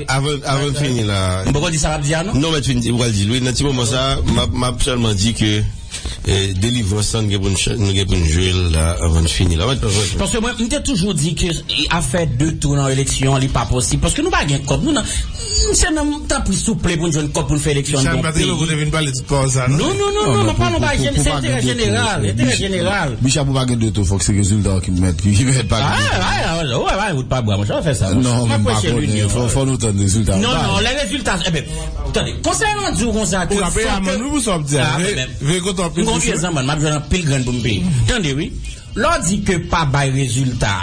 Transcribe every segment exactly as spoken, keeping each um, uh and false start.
Avan, avan n fini la. M poko di sa m ap di a, non? Non, mèt fin, ou pral di l, wi. Nan ti moman sa, m ap, m ap sèlman di ke, eh, delivrans lan, nou gen pou n ch-, nou gen pou n jwe l la avan n fini la. Paske mwen, m te toujou di ke afè de tou nan eleksyon, li pa posib. Paske nou pa gen kòb. Nou nan, se nan, tanpri, souple, pou n jwenn kòb pou n fè eleksyon nan yon peyi. Michel, pa te lè pou te vin pale tout pawòl sa, non? Non, non, non, non, m ap pale yon bagay, se enterè jeneral, enterè jeneral. Michel, pou pa gen de tou, fòk se rezilta ki mèt, ki mèt pale. Ah, ah, ah, ah, ah, ah, ou pa bwa, monchè, w ap fè sa. Non, m pa konnen. Fò, fò nou tann rezilta. Non, non, lè rezilta, e ben, tande, konsèy lan di w konsa ke... Ou ka peye amann, wi, pou sa w ap di a. Ah, veye, veye kote w ap peye. M gon vye zanmann, m ap jwenn anpil grenn pou m peye. Tande, wi. Lè w di ke pa bay rezilta,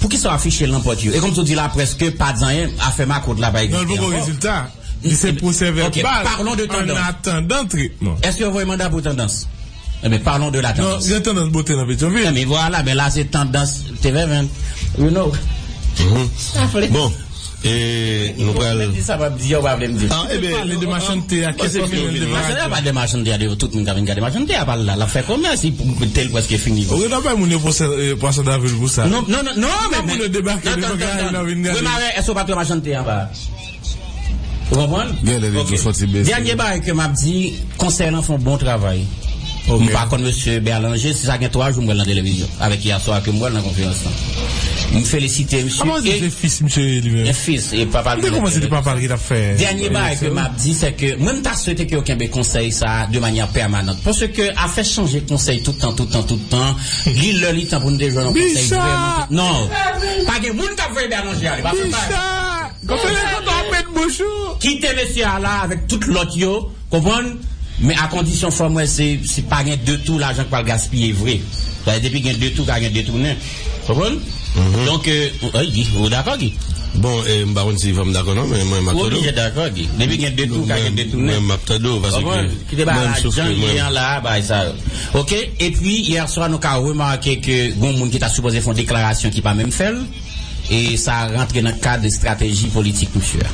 poukisa w afiche l nan pòt yo? E kòmsi w di laprès ke pa di anyen, afè Makout la, pa egziste ankò. Non, l poko rezilta. Li se pwosè vèbal. Ok, parlons de tendance. An atandan tretman. Èske yo voye manda pou tandans? Ebyen, parlons de la tendance. Non, gen tandans bote nan Petyonvil. Ebyen, vwala, men la se tandans T V N, you know. Mhm. Bon, e nou pral... Di sa, pa di, yo pa vle m di. Ah, ebyen, pale de machann te a, ki fòs li menm te... Machann te a, pa de machann te a, de tout moun ka vin gade machann te a, pa la, l ap fè kòmès, li, tèl prèske fini. Ou gen dwa bay moun yo pwason, eh, pwason davil pou sa. Non, non, non, non, men, moun yo debake devan kay la, vin gade. Remare, èske w pa t wè machann te a anba? Ou konprann? Gen lè li tou soti bese. Dènye bagay ke m ap di, konsèy lan fè yon bon travay. Ok. M pa konn mesye Bèlanje, se sa gen twa jou m wè l nan televizyon. Avèk yè swa ke m wè l nan konferans lan. M felisite misye. Kòman di se fis misye ye li menm? E fis, e papa l. M te kòmanse di papa l ki t ap fè. Dènye bagay ke m ap di, se ke mwen, m ta swete ke yo kenbe konsèy sa a de manyè pèmanant. Paske afè chanje konsèy tout tan, tout tan, tout tan, li lè li tan pou nou te jwenn yon konsèy vrèman. Non. Pa gen moun k ap voye Bèlanje ale. Pa fè bagay. Kite mesye a la avèk tout lòt yo, konprann? Men a kondisyon fò m wè se, se pa gen de tou lajan k pral gaspiye vre. Sa vle di depi gen de tou, ka gen detounen. Konprann? Mhm. Donk, euh, ou, ay, Guy, ou dakò, Guy? Bon, eh, m pa konn si fò m dakò non, men mwen m ap tande w. Ou oblije dakò, Guy. Depi gen de tou, ka gen detounen. Mwen m ap tande w, paske mwen m soufri, mwen. Kite bagay la, jan li ye an la, bagay sa yo. Ok, epi, yè swa, nou ka remake ke gon moun ki ta sipoze fè yon deklarasyon ki pa menm fè l. E sa rantre nan kad estrateji politik misye a.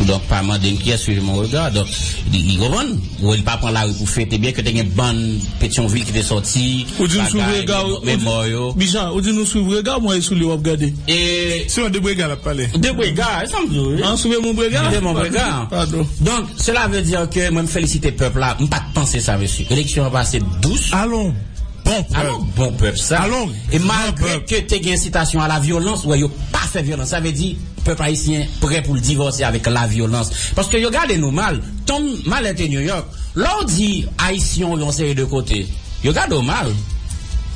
Donk, pa mande m kiyès suivre mon regard. Donk, li, li konprann. Ou wè, li pa pran lari pou fete, byen ke te gen bann Petyonvil ki te sòti, bagay, men mò yo. Bicha, ou di nou swiv rega, mwen e sou li w ap gade. E se yon de brega l ap pale. De brega, e sa m di w, wi. An swiv mon brega? De mon brega. Padon. Donk, sela vle di ke mwen m felisite pèp la. M pa t panse sa, mesye. Eleksyon an pase dous. Alon. Bon pèp. Alon bon pèp sa. Alon gran pèp. E malgre ke te gen ensitasyon a la vyolans, wè, yo pa fè vyolans. Sa vle di, pèp ayisyen prè pou l divòse avèk la vyolans. Paske yo gade nou mal. Tom, malè te New York. Lè w di Ayisyen w yon seri de kote, yo gade w mal.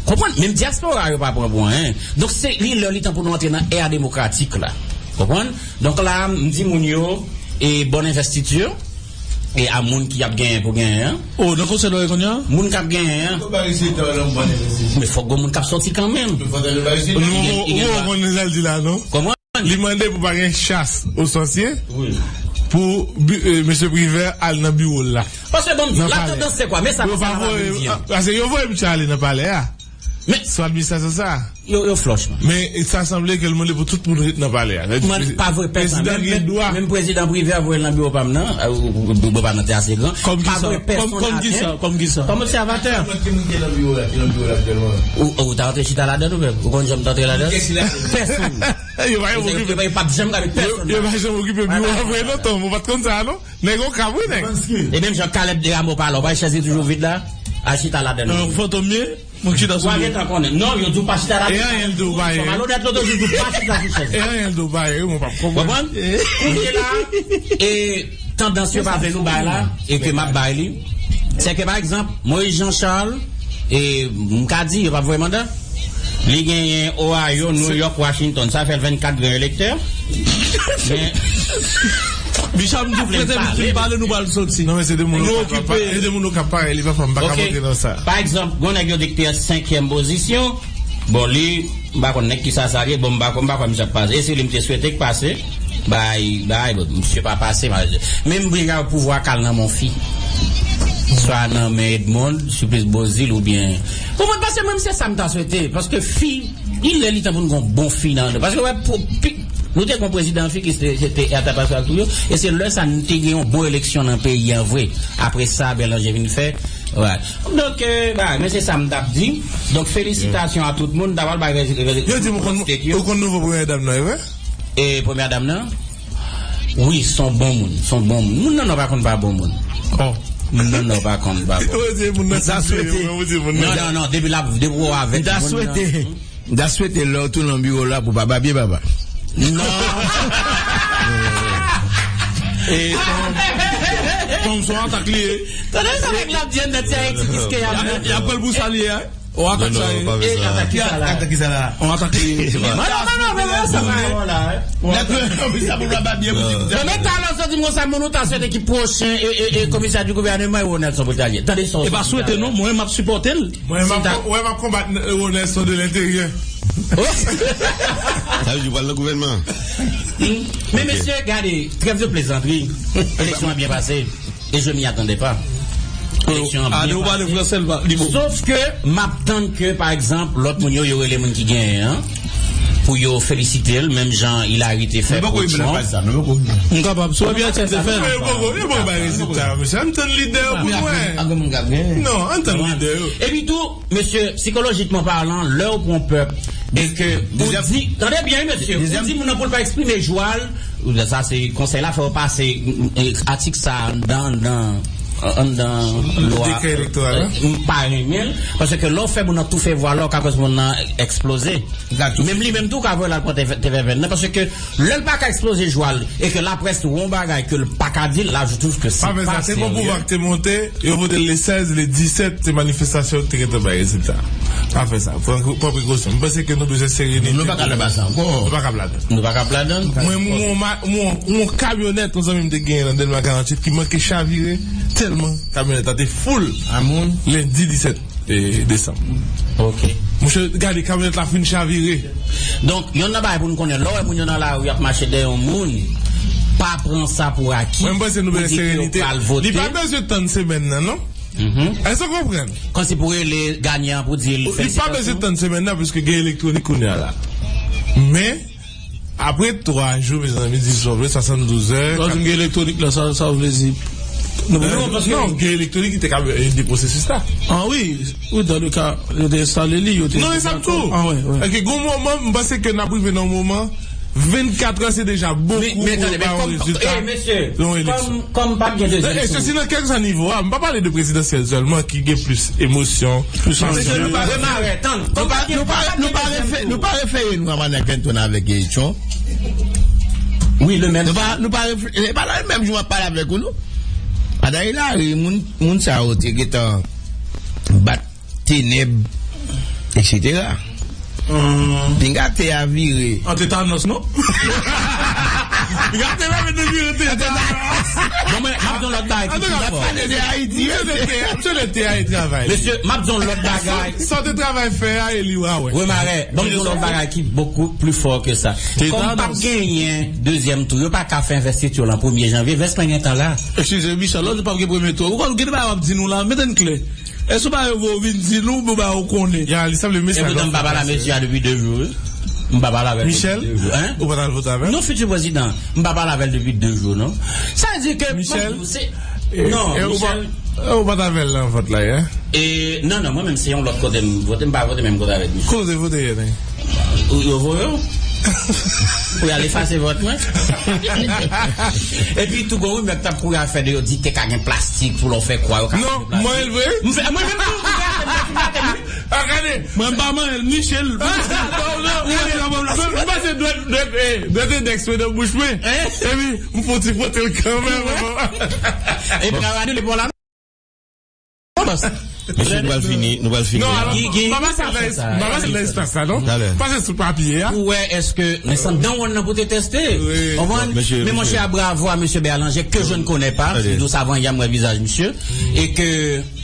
Konprann? Menm dyaspora yo pa pran pou anyen. Donk, se li lè li tan pou nou antre nan è demokratik la. Konprann? Donk, la, m di moun yo, e bòn envestiti. E a moun ki ap genyen pou genyen an. O, nan konsèy la w ye kounye a? Moun k ap genyen an. Men fòk gon moun k ap sòti kanmenm. Nou, ou konn sa l di la, non? Kòman? Li mande pou pa gen chas o sòsye. Wi. Pou bi-, eh, mesye Privè al nan biwo l la. Paske, bon, la tandans se kwa? Men sa, sa pa vle di an. Paske yo voye misye ale nan palè a. Men sou administrasyon sa. Yo, yo flòch, man. Men sa sanble ke l mande pou tout moun ret nan palè a. Man, pa vre, pèsonn. Prezidan gen dwa. Menm prezidan Privè voye l nan biwo pa m nan, a, ou, ou, biwo pa m nan te ase gran. Kòm kisa? Pa vre, pèsonn. Kòm, kòm kisa? Kòm kisa? Kòm obsèvatè. Ki moun ki nan biwo la? Ki nan biwo la aktyèlman? Ou, ou ta rantre chita ladan l ou menm? Ou konn janm t antre ladan l? Pèsonn. Yo pa janm okipe. Yo pa janm okipe biwo a vre non, Tom. Ou pa t konn sa, non? Nèg okap, wi, nèg. E menm jan Caleb Desrameaux pale, ou pa wè chèz li toujou vid la? Al chita ladan l. An fantom ye? Mwen chita sou li. Ou pa gentan konnen. Non, yo di w pa chita la. E anyen l di w pa ye. Fò malonèt, lòt jou di w pa chita sou chèz. E anyen l di w pa ye, wi, mwen p ap konprann. Konprann? Kounye la, e tandans yo pa vle nou bay la, e ke m ap bay li, se ke, pa egzanp, Moïse Jean Charles, e m ka di, yo p ap voye manda. Li genyen Ohio, New York, Washington. Sa fè l vennkat gran elektè. Men Bicha m di w, prete m fin pale, nou pral soti. Non, men se de moun okap, se de moun okap parèy li, papa, m pa ka antre nan sa. Pa egzanp, gon nèg yo di ki te an senkyèm pozisyon. Bon, li, m pa konn nèg kisa sa ye, bon, m pa konn, m pa kwè misye ap pase. E se li m te swete k pase. Bay, bay, bon, misye pa pase, malere. Men m vle gade pouvwa k al nan men yon fi. Swa nan men Edmonde, Supplice Beauzile oubyen. Pou mwen, pase mwen, se sa m ta swete. Paske fi, li lè li tan pou n gon bon fi nan. Paske, wè, pou, pi, nou te gon prezidan fi ki se, se te Ertha Pascal Trouillot. E se lè sa nou te gen yon bon eleksyon nan peyi an vre. Apre sa, Bèlanje vin fè. Wè. Donk, euh, ba, men se sa m t ap di. Donk, felisitasyon a tout moun. Dapre bay rezi-, rezi-, yo di m ou konn, ou konn nouvo premyè dam nan, e vre? E premyè dam nan? Wi, se yon bon moun. Se yon bon moun. Moun nan nò pa konn pa bon moun. Oh. Moun nan nò pa konn pa bon. Ou di moun nan. M ta swete. Ou di moun nan. Non, non, non, depi la, depi w avèk moun nan. M ta swete. M ta swete lè w tounen nan biwo la pou pa babye papa. Non. E, kòm, kòm se yon atak li ye. Tande sa nèg la di anndan ti Ayiti kiske y ap. Y ap pran l pou sa li ye a. On atak sa ye. On atak ki sa la? On atak ki sa la? On atak ki. Non, non, non, non, non, sa pa yon la. Dakò, sa pou pa babye pou di. Non, men talè w soti m konsa, moun ou ta swete ki pwochen e, e, e, komisè di gouvèneman e Ronelson pou ta ye. Tande sa. E pa swete non, mwen m ap sipòte l. Mwen m ap, mwen m ap konbat Ronelson de lenteryè. Sa vle di w pral nan gouvènman. Men mesye, gade, trêve de plaisanterie. Eleksyon an byen pase. E je m'y attendais pas. Eleksyon an byen pase. Sof ke m ap tann ke, pa egzanp, lòt moun yo, yo rele moun ki genyen an pou yo felisite l, menm jan Hillary te fè pou Trump. M kapab, si w ap fè l. Yo poko bay rezilta yo, mesye. Ann tann lidè yo pou n wè. Non, ann tann lidè yo. Epi tou, mesye, sikolojikman palan, lè w pran pèp e ke ou di, tande byen, wi, mesye, ou di moun nan pou l pa eksprime jwa l, sa se konsèy la fè w pase, e, atik sa anndan, anndan, anndan lwa. Dekrè elektoral la. M pa renmen l, paske lè w fè moun nan toufe vwa la, w ka koz moun nan eksploze. Menm li menm tou ka voye l al pran T V N nan, paske lè l pa ka eksploze jwa l e ke laprès wè yon bagay ke l pa ka di, la je trouve que c'est pas sérieux. Pa fè sa, te gon pouvwa ki te monte, yo vote l le sèz, le disèt, se manifestasyon ki te gentan bay rezilta. Pa fè sa, pran, pran prekosyon. M panse ke nou bezwen serenite. Nou pa ka nan sa ankò. Nou pa ka ladan. Nou pa ka ladan. Mwen, m wè yon ma-, m wè yon kamyonèt yon zanmi m te genyen nan Dèlma karanntuit ki manke chavire tèlman kamyonèt la te foul. A moun? Lendi disèt e, desanm. Ok. Monchè, gade, kamyonèt la fin chavire. Donk, yonn nan bagay pou nou konnen, lè w wè moun yo nan lari ap mache dèyè yon moun, pa pran sa pou aki. Mwen, m panse nou bezwen serenite. Li pa bezwen tann semèn nan, non. Èske w konprann? Kòmsi pou rele ganyan pou di l felisitasion. Li pa bezwen tann semèn nan, paske gen elektronik kounye a la. Men, Apre twa jou, mezanmi, di sou vle, swasanndouz è. Lè w di m gen elektronik la, sa, sa vle di. Non, paske non, gen elektronik ki te ka, e, ede pwosesis la. Ah wi, wi, dans le cas, yo te enstale li, yo te. Non, e sa m tou. Ah, wi, wi. Paske gon moman, m panse ke n ap rive nan yon moman, vennkat è se deja bokou pou yo ba w rezilta. Nan yon eleksyon. Kòm pa gen dezyèm tour. E, e, se si nan kèlkeswa nivo a, m pa pale de prezidansyèl sèlman ki gen plis emosyon, plis anjè. Mesye, nou pa, nou pa, nou pa, nou pa refe-, nou pa refere nou a Madan Clinton avèk Trump. Wi, le menm. Nou pa, nou pa refe-, e pa nan menm jou m ap pale avèk ou, non. Madan Hillary, moun, moun sa yo te gentan bat tenèb, et cetera. Pinga tè a vire. An tetanòs, non? Pinga tè a vire tetanòs. Bon, men, m ap di yon lòt bagay ki pi fò. Antouka, pale de Ayiti, wi. Misye te, misye te travay. Mesye, m ap di yon lòt bagay. Sa w te travay fè a, e li w a wè. Wi, Marè, ban m di yon lòt bagay ki bokou pli fò ke sa. Kòm p ap genyen dezyèm tou, yo pa ka fè envestitia lan premye janvye, vès lan gentan la. Eskize, Michel, lòt jou p ap gen premye tou. Ou konn gen de bagay w ap di nou la, mete n klè. Èske w pa yo vin di nou, bon, ba, ou konnen? Ya, li sanble mesaj. Epoutan, m pa pale a mesye a depi de jou, wi. M pa pale avè l depi de jou. Michel, ou pa t al vote avè l? Non, fiti prezidan. M pa pale avè l depi de jou, non. Sa vle di ke, Michel, non, e, Michel. Ou pa t avè l nan vòt la, yè? E, non, non, mwen menm, se yon lòt kote m vote, m pa vote menm kote avèk Michel. Kote w te vote yè, nèg? Ou, yo voye w pou y al efase vòt mwen. Epi tou gon rimè k t ap kouri afè de yo di te ka gen plastik pou lè w fè kwa yo ka. Non, mwen vre. M fè, mwen menm tou, m fè atè m, m fè atè m, wi. A, gade. Mwen m pa manyen l, Michel. Non, non, gade, m pase dwèt, dwèt, e, dwèt endèks mwen nan bouch mwen. Epi m fè yon ti fwote l kanmenm. Epi n a anile bò la. Mesye, nou pral fini, nou pral fini. Non, alò, pa pase nan espas la, non. Pase sou papye a. Pou wè èske, men se anndan wonn nan pou te teste. Konprann? Men monchè, bravo à monsieur Berlanger, que je ne connais pas. Li di w sa avan yè m wè vizaj misye. E ke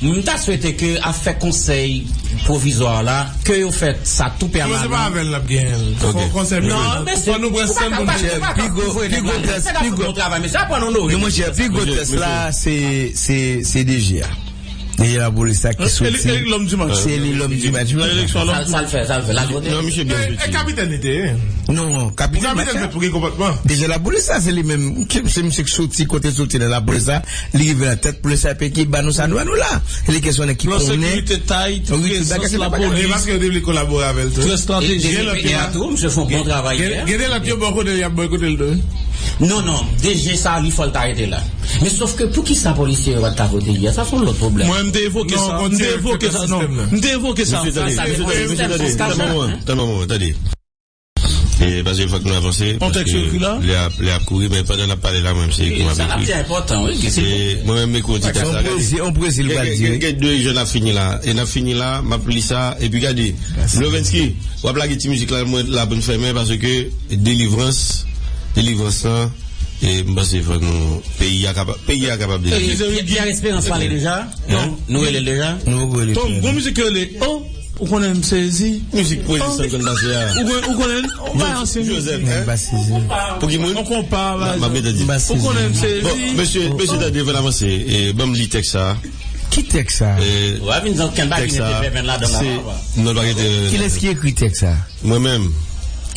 m ta swete ke afè konsèy pwovizwa la, ke yo fè sa tou pèmanan. Non, se pa avè l n ap genyen l. Fò konsèy pèmanan. Non, men se, fò nou pran san moun. Pi gwo, pi gwo tès, pi gwo. Bon travay, mesye, aprann onore. Non, monchè, pi gwo tès la, se, se, se D G a. Dèyè lapolis la ki soti. Se li lòm di match. Se li lòm di match. Sa l fè, sa l fè, l al vote. Non, misye byen fouti. E kapitèn li te ye. Non, kapitèn match la. Pou gen konpòtman. Dèyè lapolis la, se li menm, se misye ki soti, kote soti nan lapolis la, li rive nan tèt polis la, epi ki ba nou sa nou, nou la. Se li kesyon nèg ki konnen. Plan sekirite tight, prezans lapolis. E paske yo te vle kolabore avè l tou. Trè estratejik. Gen de lòt yo, misye fè yon bon travay. Gen de lòt yo bò kote, y ap bòy kote l tou. Non, non, D G sa, li fò l ta rete la. Men sòf ke poukisa polisye yo pa t ka vote yè? Sa se yon lòt pwoblèm. Mwen, m te evoke sa. M te evoke sa. Non, m te evoke sa. Mesye, tande, mesye, tande, mesye, tande, tande, tande, tande. E, paske fòk nou avanse, paske lè ap, lè ap kouri, men pandan n ap pale la, mwen, se ekri m ap ekri. Se, mwen menm, m ekri yon ti tèks la, gade. Gen, gen, gen de jan n ap fini la. E n ap fini la, m ap li sa, epi gade, Lovensky, w ap lage ti mizik la, mwen la pou n fèmen, paske delivrans, delivrans lan, e m panse fòk nou, peyi a kapab, peyi a kapab delivre. Pierre Espérance pale deja? Non, nou rele l deja? Nou rele Tom, gon mizik yo rele, oh! Ou konnen m sezi. Mizik pwezi san grenn pase a. Ou konnen, ou konnen, ou pa ansyen mizik. Joseph, hein? Pou ki moun? On konpa, m ap mete di. Ou konnen m sezi. Bon, mesye, mesye, tande, fè n avanse. E, ban m li tèks sa. Ki tèks sa? Ou a vin di ankenn bagay ki mete Vèvèn ladan la, papa. Non, pa gen. Kilès ki ekri tèks sa? Mwen menm.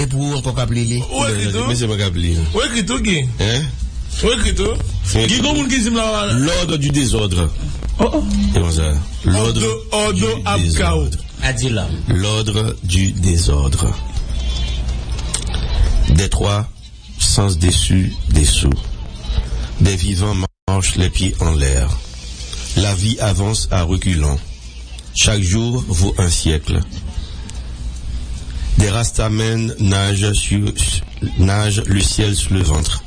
Epi ou ankò k ap li li? Ou ekri tou? Mesye, mwen k ap li. Ou ekri tou, Guy? Hein? Ou ekri tou? Guy, gon moun ki di m la. L'ordre du désordre. Oh, oh. Se konsa. L'ordre du désordre. Ordre du désordre. Des trois sens déçus, dessous. Des vivants marchent les pieds en l'air. La vie avance à reculons. Chaque jour vaut un siècle. Des Rastamen nagent sur, nagent le ciel sur le ventre.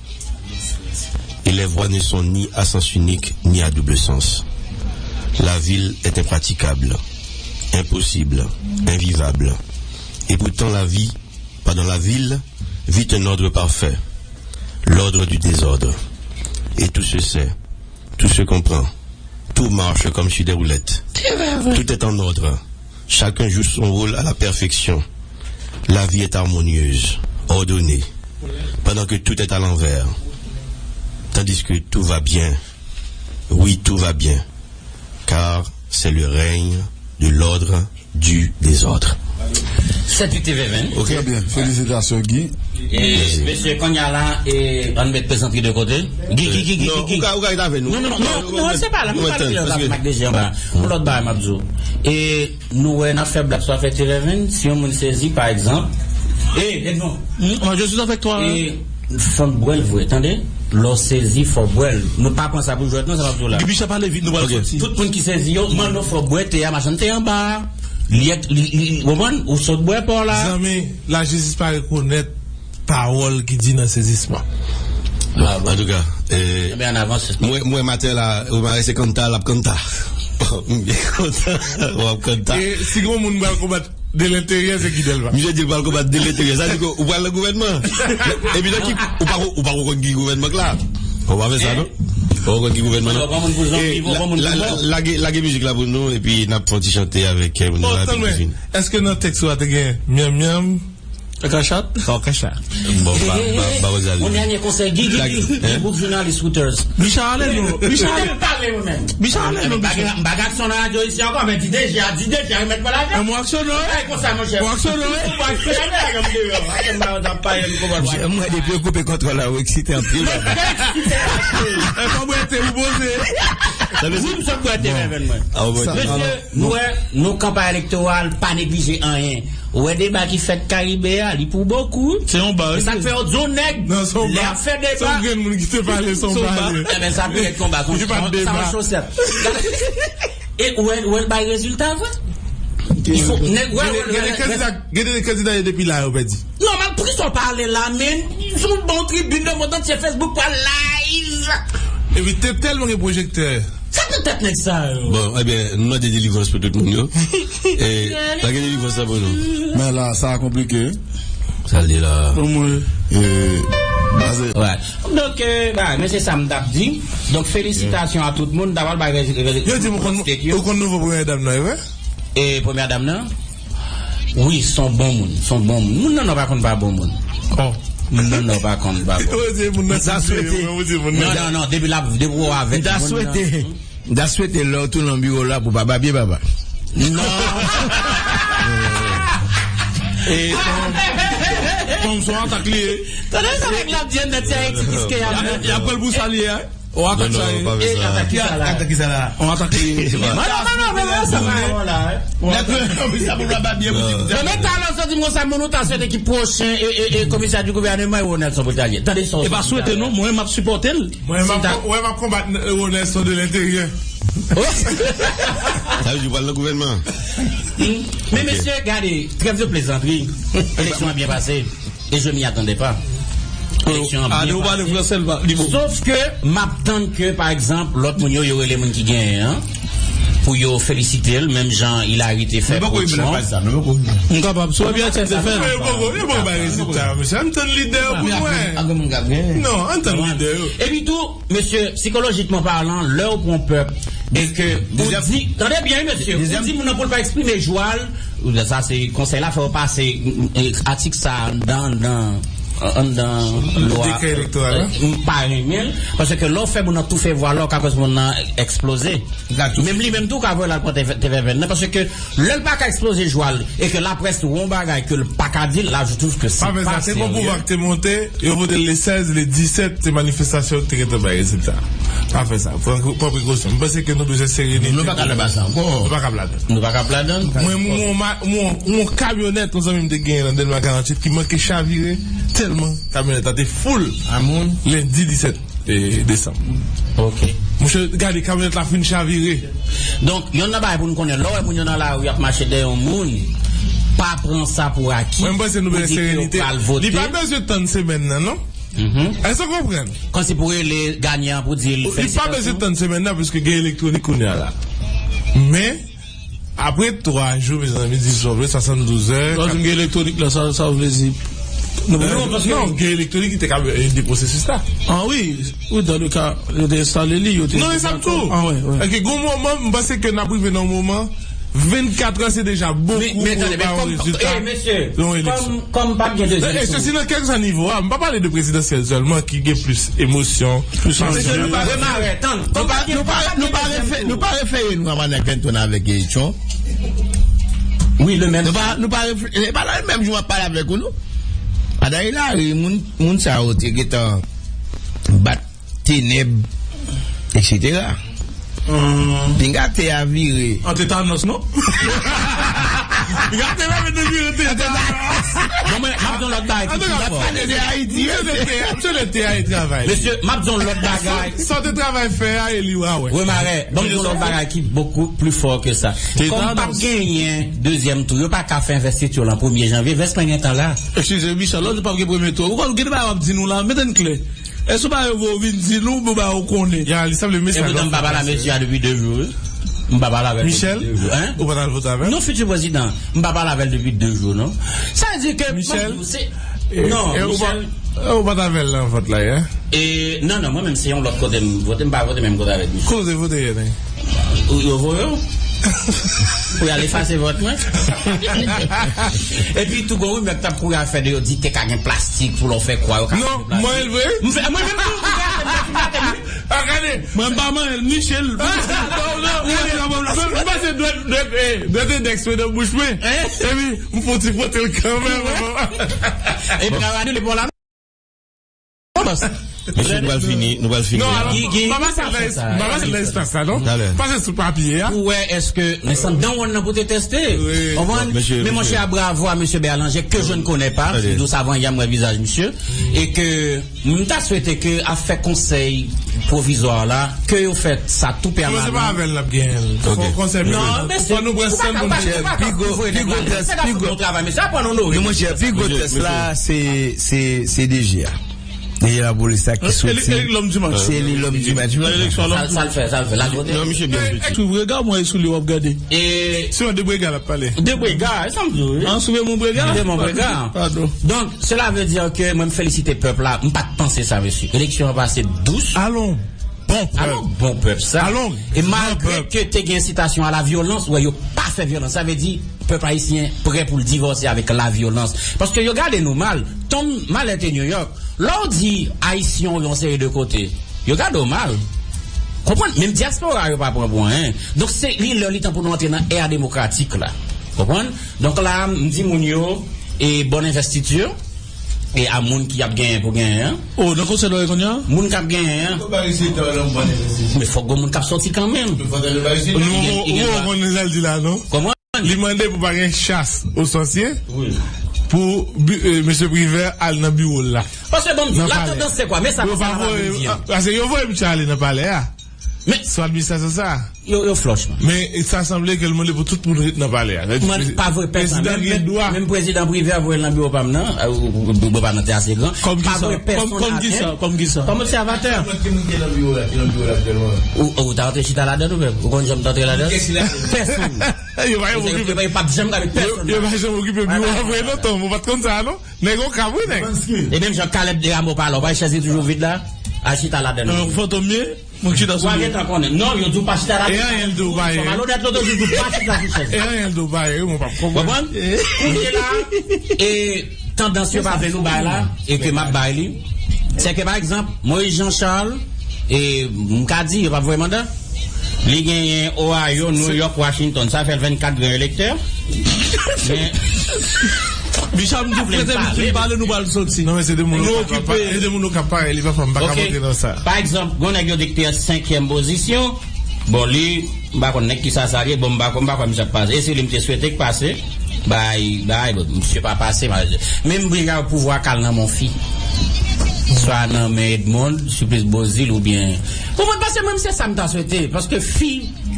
Et les voies ne sont ni à sens unique, ni à double sens. La ville est impraticable, impossible, invivable. Et pourtant la vie, pardon, la ville vit un ordre parfait, l'ordre du désordre. Et tout se sait, tout se comprend, tout marche comme sur des roulettes. Tout est en ordre. Chacun joue son rôle à la perfection. La vie est harmonieuse, ordonnée, pendant que tout est à l'envers, tandis que tout va bien. Oui, tout va bien, car c'est le règne de l'ordre du désordre. Sèt uit T V ven. Ok. Très bien. Félicitations, Guy. E, mesye, kounye a la, e, ann met plezantri de kote. Guy, Guy, Guy, Guy, Guy. Non, ou ka, ou ka ret avè nou. Non, non, non, non, se pa la. Mwen pale klè la, avèk D J anba. Yon lòt bagay m ap di w. E, nou wè, n ap fè blag sou afè T V ven. Si yon moun sezi, pa egzanp. E, e non. Moi, je suis avec toi. E, fò n bwè l vre, tande? Lè w sezi, fò w bwè l. Nou pa pran sa pou jwèt, non, sa m ap di w la. Bicha pale vit, nou pral soti. Tout moun ki sezi yo, mande w fò w bwè te a, machann te anba. Li, li, li, ou konprann? Ou sot bwè pa w la. Zanmi, lajistis pa rekonèt pawòl ki di nan sezisman. Antouka, e, mwen, mwen maten la, ou mare se kanta, l ap kanta. Ou ap kanta. E si gon moun pral konbat de lenteryè, se Guy Delva. Misye di l pral konbat de lenteryè. Sa di ke ou pral nan gouvènman. Epi nan ki, ou pa, ou pa konn ki gouvènman k la. Ou pa fè sa, non? Ou pa konn ki gouvènman, non? Lage, lage mizik la pou nou, epi n ap fè yon ti chante avèk, e, moun yo la, epi nou fini. Èske nan tèks ou a te gen myanm myanm? Kakachat? Kakachat. Bon, ba, ba, ba, ba, Yon dènye konsèy, Guy, Guy, Guy, Guy, gwoup jounalis Wouters. Bicha ale nou, Bicha ale. Pale ou menm. Bicha ale nou, Bicha. M pa gen aksyon nan radyo isi ankò, men di deja, di deja, remèt mwen lajan. Mwen aksyon non. Ay, konsa, monchè. Mwen aksyon non. Mwen aksyon non, mwen deyò. Mwen depi yo koupe kontra la, ou eksite anpil, papa. Eksite anpil. E, fò mwen te ou poze. Wi, m sot bwè te, men, men, mwen. Mesye, nou wè, nou kanpay elektoral, pa neglije anyen. Ou wè deba ki fèt Karibe a, li pou bokou. Se yon ba, wi. E sa k fè yo di yon nèg, lè y ap fè deba. Se yon grenn moun ki te pale, se yon ba. Ebyen, sa pi rèd ke yon ba, se yon, se yon chosèt. E ou wè, ou wè l bay rezilta vre. Gen de kandida, gen de kandida yo depi la yo pèdi. Nòmal, poukisa w pale la, men? Sou bon tribin le monde entier, Facebook pral live. Epi te tèlman gen pwojektè. Sa nan tèt nèg sa yo? Bon, ebyen, nou mande delivrans pou tout moun yo. E, lage delivrans la pou nou. Men la, sa konplike. Sa l di la. Pou mwen. E, pase. Donk, e, ba, men se sa m t ap di. Donk, felisitasyon a tout moun. Davòl bay rezi-, rezi-, yo di m ou konn, ou konn nouvo premyè dam nan, e vre? E premyè dam nan? Wi, se yon bon moun. Se yon bon moun. Moun nan non pa konn pa bon moun. Oh. Moun nan non pa konn pa bon. Ou di moun nan. Non, non, non, depi l ap, depi w avèk moun nan. M ta swete lè w tounen nan biwo la pou pa babye papa. Non. E, kòm, kòm se yon atak li ye. Tande sa nèg la ap di anndan ti Ayiti, kiske y ap. Y ap pran l pou sa li ye a. On atak sa. Non, non, pa fè sa. Ki atak, atak ki sa la? On atak ki... Non, non, non, non, non, sa pa yon la, hein. Nèg yo, sa pou la pa byen pou di. Non, men talè w sot di m konsa, moun ou ta swete ki pwochen e, e, e, komisè di gouvèneman, e Ronelson pou l ta ye. Tande sa. E pa swete non, mwen m ap sipòte l. Mwen m ap, mwen m ap konbat, euh, Ronelson de l'intérieur. Sa vle di w pral nan gouvènman an? Men mesye, gade, trêve de plaisanterie. Eleksyon an byen pase. Et je m'y attendais pas. Eleksyon an byen pase. Sof ke m ap tann ke, pa egzanp, lòt moun yo, yo rele moun ki genyen an pou yo felisite l, menm jan Hillary te fè pou Trump. M kapab, si w ap fè sa, fè l. Yo poko, yo poko bay rezilta yo, mesye. Ann tann lidè yo pou nou wè. Non, ann tann lidè yo. Epi tou, mesye, sikolojikman palan, lè w pran pèp e ke ou di, tande byen, wi, mesye, ou di moun nan pou l pa eksprime jwa l, sa se konsèy la fè w pase, e, atik sa anndan, anndan, anndan lwa, dekrè elektoral la. M pa renmen l, paske lè w fè moun nan toufe vwa la, w ka fè moun nan eksploze. Menm li menm tou ka voye l al pran T V N nan, paske lè l pa ka eksploze jwa l e ke laprès wè yon bagay ke l pa ka di, la je trouve que c'est pas sérieux. Pa fè sa, se bon pouvwa ki te monte, yo vote l le sèz, le disèt, se manifestasyon ki te gentan bay rezilta. Pa fè sa, pran, pran prekosyon. M panse ke nou bezwen serenite. Nou pa ka nan sa ankò. Nou pa ka ladan. Nou pa ka ladan. Mwen, mwen, mwen, mwen, yon kamyonèt yon zanmi m te genyen nan Dèlma karanntuit ki manke chavire tèlman kamyonèt la te foul. A moun. Lendi disèt e, desanm. Ok. Monchè, gade, kamyonèt la fin chavire. Donk, yonn nan bagay pou nou konnen, lè w wè moun yo nan lari ap mache dèyè yon moun, pa pran sa pou aki. Mwen, m panse nou bezwen serenite. Li pa bezwen tann semèn nan, non. Èske w konprann? Kòmsi pou rele ganyan pou di l felisitasyon. Li pa bezwen tann semèn nan, paske gen elektwonik kounye a la. Men, apre twa jou, mezanmi, di sou vle, swasanndouz è. Lè w di m gen elektwonik la, sa, sa w vle di? Non, paske non, gen elektwonik ki te ka ede pwosesis la. Ah wi, wi, dans le cas, yo te enstale li, yo te... Non, e sa m tou. Ah, wi, wi. Paske gon moman, m panse ke n ap rive nan yon moman, vennkat è se deja bokou pou yo ba yon rezilta nan yon eleksyon. Kòm, kòm pa gen dezyèm tour. E se si nan kèlkeswa nivo a, m pa pale de prezidansyèl sèlman ki gen plis emosyon. Plis anjè. Nou pa, nou pa, nou pa refe-, nou pa refere nou a Manuel Clinton avèk eleksyon. Wi, le menm. Nou pa, nou pa refere, e pa nan menm jou m ap pale avèk ou, non. Madan Hillary, moun, moun sa yo te gentan bat tenèb, etsetera. Pinga tè a vire. An tetanòs, non? Pinga tè a vire, te vire, tetanòs. Bon, men, m ap di yon lòt bagay ki pi fò. Misye, te travay. Mesye, m ap di yon lòt bagay. Sa te travay fè a, e li wa wè. Remare, ban m di yon lòt bagay ki bokou pli fò ke sa. Kòm p ap genyen dezyèm tou, yo pa ka fè envestiti yo lan premye janvye, vès mwen gentan la. Eskize, Michel, lòt jou p ap gen premye tou. Ou konn gen bagay w ap di nou la, mete n klè. Èske w pa yo vin di nou, nou ba ou konnen? Ya, li sanble mesye. E poutan m pa pale a mesye a depi de jou, wi. M pa pale avè l depi de jou. Michel, ou pa t al vote avè l? Non, fiti prezidan. M pa pale avè l depi de jou, non. Sa vle di ke Michel, non, e ou pa, Michel, e ou pa t avè l nan vòt la yè? E, non, non, mwen menm se yon lòt kote m vote, m pa vote menm kote avèk Michel. Kote vote yè, non? Ou, yo voye w? Pou y al efase vòt mwen? Epi tou gon rimè k t ap kouri al fè de yo di te ka gen plastik pou lè w fè kwa yo ka fè plastik. Non, mwen vre? M fè, mwen menm tou, m fè, m fè, m fè, m fè. A, gade. Mwen m pa manyen l, niche l. Non, non, non, non, non, non, non, se dwèt, dwèt, eh, dwèt endèks mwen nan bouch mwen. Epi, m fon ti fwote l kanmenm. Epi, gade, li pa la. Mesye, nou pral fini, nou pral fini. Non, alò, m pa pase nan es-, m pa pase nan espas la, non. Talè. Pase sou papye a. Pou wè èske, men san dan wonn nan pou te teste. Wi. Konprann? Men monchè, bravo à monsieur Berlanger, que je ne connais pas. Talè. Dous avan yè m wè vizaj misye. E ke m ta swete ke afè konsèy pwovizwa la, ke yo fè sa tou pèmanan. Non, se pa avè l n ap genyen l. Fò konsèy prive. Non, men se, fò nou pran san nou. Pi gwo, pi gwo tès, pi gwo. Travay, men sa pran onore. Non, monchè, pi gwo tès la, se, se, se D G a. D G lapolis la ki soti. Eli, eli lòm di match. Se li lòm di match. Eleksyon lòm di match. Sa, sa l fè, sa l fè. L al vote. Non, misye byen fouti. Sou rega mwen, e sou li w ap gade. E se yon Debrega l ap pale. Debrega, e sa m di w, wi. An, sou Raymond Brega? Raymond Brega. Padon. Donk, cela veut dire que mwen, m felisite pèp la. M pa t panse sa, mesye. Eleksyon an pase dous. Alon. Bon pèp. Alon, bon pèp sa. Alon. E malgre ke te gen ensitasyon a la vyolans, wè, yo pa fè vyolans. Sa vle di, pèp ayisyen prè pou l divòse avèk la vyolans. Paske yo gade nou mal. Tom malè te New York. Lè w di Ayisyen w yon seri de kote, yo gade w mal. Konprann? Menm dyaspora yo pa pran pou anyen. Donk, se li lè li tan pou nou antre nan era demokratik la. Konprann? Donk, la, m di moun yo, e bòn envestiti yo, e a moun ki ap genyen pou genyen an. Oh, nan konsèy nou ye kounye a? Moun k ap genyen an. Men fòk gen moun k ap sòti kanmenm. Nou konn sa l di la, non? Kòman? Li mande pou pa gen chas o sòsye pou bi- eh, mesye Privè al nan biwo l la. Paske bon, la tandans se kwa? Men sa konsèy la pa vle di an. Paske yo voye misye ale nan palè a. Men sou administrasyon sa. Yo, yo flòch, man. Men sa sanble ke l mande pou tout moun ret nan palè a. Sa di, man, pa voye pèsonn. Prezidan gen dwa. Menm prezidan Privè voye l nan biwo pa m nan. Biwo pa m nan te ase gran. Kòm kisa? Kòm kisa? Kòm kisa? Kòm obsèvatè. Ou, ou ta antre chita ladan ou menm? Ou konn janm t antre ladan? Pèsonn. Yo pa janm okipe. Yo pa janm okipe biwo a vre non, Tom. Ou pa t konn sa non? Nèg yo kab wi nèg. E menm jan Caleb Desrameaux pale, ou pa wè chèz li toujou vid la? Al chita ladan. Fantom ye? Mwen chita sou li. Ou pa gentan konnen. Non, yo di w pa chita ladan. E anyen l di w pa ye. Fò malonèt lòt yo di w pa chita sou chèz. E anyen l di w pa ye, wi, mwen p ap konprann. Konprann? Kounye la, e tandans yo pa vle nou bay la, e ke m ap bay li, se ke pa egzanp, Moïse Jean Charles, e m ka di, yo p ap voye manda. Li genyen Ohio, New York, Washington. Sa fè l vennkat gran elektè. Men Bicha, m di w, prete m fin pale, nou pral soti. Non, men se de moun nou k ap pale, se de moun nou k ap pale, li pa fè m pa ka montre nan sa. Pa egzanp, gon nèg yo di k te an senkyèm pozisyon. Bon, li, m pa konn nèg kisa sa ye, bon, m pa konn, m pa kwè misye ap pase. E se li m te swete k pase. Bay, bay, bon, misye pa pase, malerezman. Menm briga pouvwa k al nan men fi. Swa nan men Edmond, Supplice Beauzile oubyen. Ou konprann, paske mwen, se sa m ta swete. Paske fi,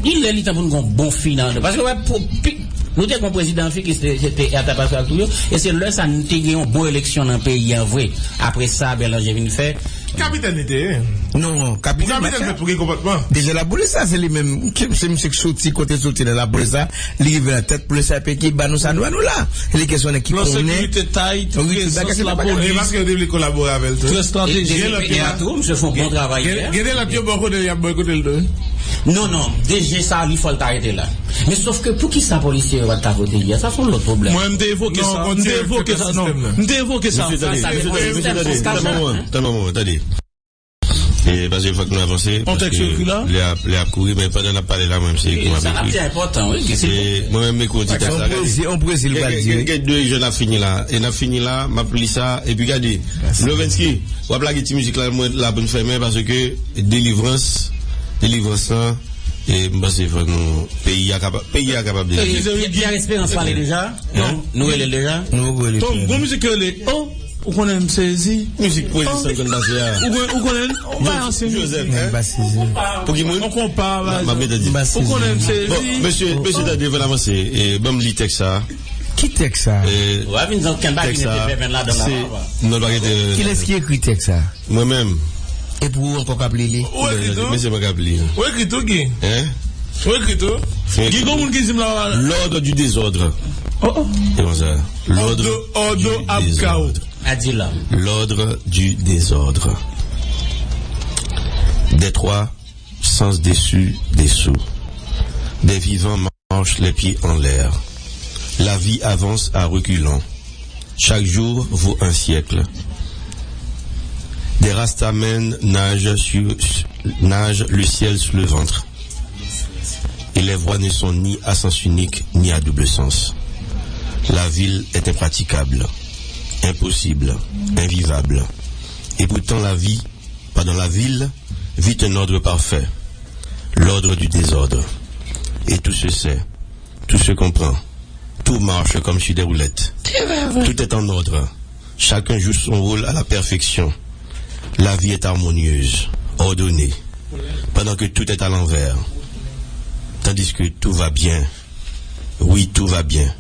li lè li tan pou n gon bon fi nan. Paske, wè, pou, pi, nou te gon prezidan fi ki se, se te Ertha Pascal tou yo. E se lè sa nou te gen yon bon eleksyon nan peyi an vre. Apre sa, Bèlanje vin fè. Kapitèn li te ye. Non, kapitèn pa t kapitèn, men pou gen konpòtman. Deja lapolis la, se li menm, ki- se misye ki soti, kote l soti nan lapolis la, li rive nan tèt polis la, epi ki ba nou sa nou, nou la. E li kesyon nèg ki konnen. Plan sekirite tight, prezans lapolis. E paske yo te vle kolabore avè l tou. Trè estratejik. Gen de lòt yo, misye fè yon bon travay. Gen de lòt yo bò kote l, y ap bò kote l tou. Non, non, D G sa, li fò l ta rete la. Men sòf ke poukisa polisye yo pa t ka vote li a? Sa se yon lòt pwoblèm. Mwen, m te evoke sa. M te evoke sa, non. M te evoke sa. Mesye, tande, mesye, tande, tande, tande, tande, tande. E, paske fòk nou avanse, paske lè ap, lè ap kouri, men pandan n ap pale la, mwen, se ekri m ap ekri. E, mwen menm, m ekri yon ti tèks la, gade. Gen, gen, gen de jèn ap fini la, e n ap fini la, m ap li sa, epi gade, Lovensky, w ap lage ti mizik la, mwen la pou n fèmen, paske delivrans, delivrans lan, e m panse fòk nou, peyi a kapab, peyi a kapab delivre. Pierre Espérance pale deja? Non, nou rele l deja? Nou rele Pierre. Tom, gon mizik yo rele, oh! Ou konnen m sezi. Mizik Poezi San Grann Pase a. Ou konnen, ou konnen, ou pa ansyen mizik. Joseph, hein? Pou ki moun? On konpa, m ap mete di. Ou konnen m sezi. Bon, mesye, mesye, tande, van avanse. E, ban m li tèks sa. Ki tèks sa? E, ou a vin di ankenn bagay ki mete fèmen ladan la, papa. Non, pa gen. Kilès ki ekri tèks sa? Mwen menm. Epi ou ankò k ap li li? Ou ekri tou? Mesye, mwen k ap li. Ou ekri tou, Guy? Hein? Ou ekri tou? Guy, gon moun ki di m la. L'ordre du désordre. Oh, oh. Se konsa. L'ordre du désordre. Adi la. L'ordre du désordre. Des trois sens déçus, dessous. Des vivants marchent les pieds en l'air. La vie avance à reculons. Chaque jour vaut un siècle. Des Rastamen nagent sur, nagent le ciel sur le ventre. Et les voies ne sont ni à sens unique, ni à double sens. La ville est impraticable, impossible, invivable. Et pourtant la vie, pas dans la ville, vit un ordre parfait, l'ordre du désordre. Et tout se sait, tout se comprend, tout marche comme sur des roulettes. Tout est en ordre. Chacun joue son rôle à la perfection. La vie est harmonieuse, ordonnée, pendant que tout est à l'envers. Tandis que tout va bien. Oui, tout va bien.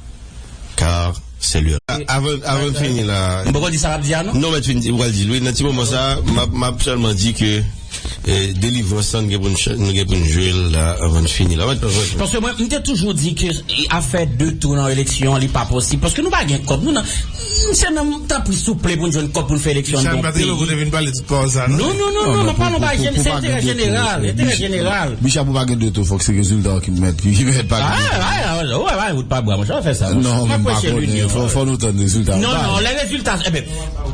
Car c'est le... Avan, avan n fini la. M poko di sa m ap di a, non? Non, mèt fini, ou pral di l, wi. Nan ti moman sa, m ap, m ap sèlman di ke, eh, delivrans lan, nou gen pou n ch-, nou gen pou n jwe l la, avan n fini la. Paske mwen, m te toujou di ke afè de tou nan eleksyon, li pa posib. Paske nou pa gen kòb. Nou nan, se nan, tanpri, souple, pou n jwenn kòb pou n fè eleksyon nan yon peyi. Non, non, non, non, m ap pale yon bagay, se enterè jeneral, enterè jeneral. Bicha, pou pa gen de tou, fòk se rezilta ki mèt, ki mèt pa gen de tou. Ou pa wout pa bwa, monchè, w ap fè sa. Non, m pa konnen. Fò, fò nou tann rezilta. Non, non, lè rezilta, enben,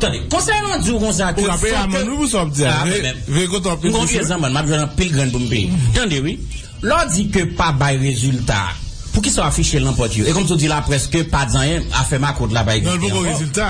tande, konsèy lan di w konsa ke... Ou ka peye amann, wi, pou sa w ap di a. Veye kote w ap peye. M gon vye zanmann, m ap jwenn anpil grenn pou m peye. Tande, wi. Lè w di ke pa bay rezilta, poukisa w afiche l nan pòt yo? E kòmsi w di laprès ke pa di anyen, afè makout la, pa egziste ankò. Non, l poko rezilta.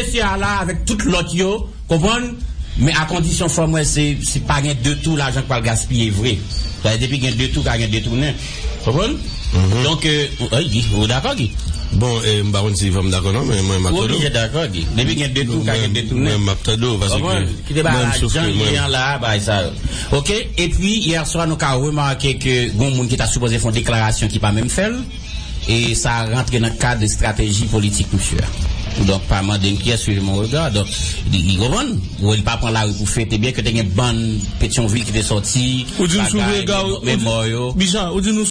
mesye a la avèk tout lòt yo, konprann? Men a kondisyon fò m wè se, se pa gen de tou lajan k pral gaspiye vre. Sa vle di depi gen de tou, ka gen detounen. Konprann? Donk, euh, ou, ay, Guy, ou dakò, Guy? Bon, e, m pa konn si fò m dakò non, men mwen m ap Ou tande w. oblije dakò, Guy. Depi gen de tou, ka gen detounen. Mwen m ap tande w, paske Konprann? Kite ba mwen m la soufri, jan mwen. Gen la, bay sa yo. Oke? Epi, yè swa, nou ka remake ke gon moun ki ta sipoze fè yon deklarasyon ki pa menm fè l. E sa rantre nan kad estrateji politik misye a. Donk, pa mande m kiyès, suivez mon regard. Donk, li, li konprann. Ou li pa pran lari pou fete, byen ke te gen bann Petyonvil ki te sòti. Ou di m sou bagay, rega, ou, memò yo. Bijan, ou di nou